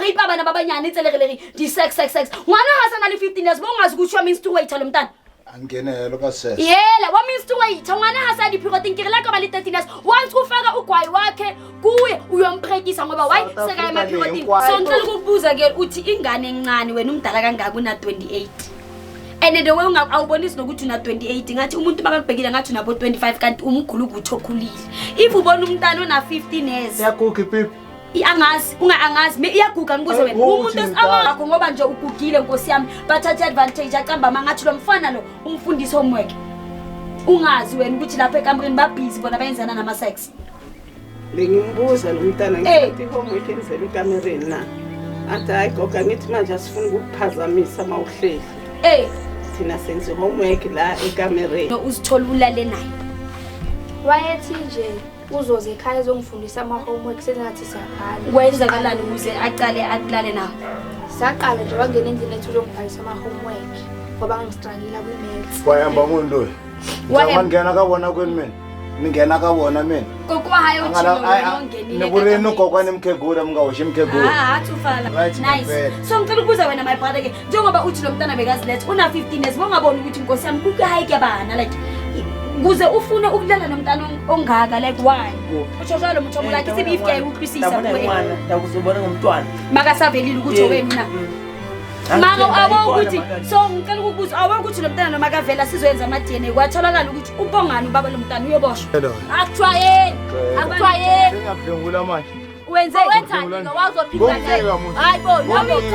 Rape bana ba banyane tse le re le re di sex sex sex. Ngwana ha sa na le 15 years, bongazi ukuthi wa menstruate lo mntana. Angenelo ka sex. Yela, wa menstruate ngwana ha sa di-periodeng, ke re la ka ba le 13 years. Once ufaka ugwayi wakhe kuye, uyomprekisa ngoba why? South Sekaya Africa ema-periodini. le. So ngicela ukukubuza ke, uthi ingane encane, wena umdala kangaka, una-28, and the way awubonisi nokuthi una-28, ngathi umuntu makakubhekile ngathi unabo 25, kanti umgulu ukuthi okhulile. If ubona umntana ona-15 years. Iyaguga ipipi. Angazi, unga angazi iyaguga, ngibuze wena. Uthi Umuntu mdala. akho ngoba nje ugugile, nkosi yami, bathathe advantage, acamba mangathi lo mfana lo umfundisi homework, ungazi wena ukuthi lapha ekamereni babhizi bona bayenzana nama-sex. Bengimbuza lo mntana, Eh. ngithi i-homework enzelwe ekamereni na? Athi hayi gogo, angithi manje asifuni ukukuphazamisa uma uhleli. Thina senza i-homework la ekamereni. No, uzithola ulale naye. Wayethi nje uzoze ekhaya ezongifundisa ama-homework, sengathi siyabhala. Kwenzakalani ukuze aqale akulale nawe? Saqala nje wangena endlini ethi uzongibhalisa ama-homework ngoba ngi-struggle kwi-maths. Wahamba munhu loyi. Wahamba. Nghena ka vona kwini mina? Ni nghena ka vona mina? Koko wa hae A nga la- utshilo wena ongenile. Ni ku ri ni kokwani mukhegula, mi nga hoxi mukhegula. Ah, tsufala. Right, Nice. ngempela. So ngicela ukubuza wena, my brother ke, njengoba uthi lo mntana bekaziletha una 15 years, bongaboni ukuthi nkosi yami kuke hayi kuyabana, like kuze ufune ukulala nomntana ongaka, like why? Usho njalo motho mo like se if ke utlwisisa Ndabona kuwe. ngwana, ndakuzobona ngomntwana. Makasavelile ukuthi wena na. Maka abo ukuthi, so ngicela ukukubuza, awu ukuthi lo mntana noma kavela sizoyenza ama-DNA, kwatholakala ukuthi ubongani ubaba lo mntana, uyoboshwa? Hello. Akujwayeli. Akujwayeli. Sengiyakudlwengula manje. Wenze Wenzani? Ngomnika muntu. Hayi bo, Ngomnika muntu.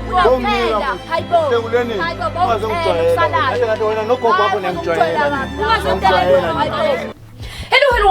Ngomnika muntu. Hayi bo. Hlenguleni. Hayi bo, Ungazongijwayela. Kahle kahle wena nogogo wakho niyangijwayela. Ungazongijwayela. Hello, hello.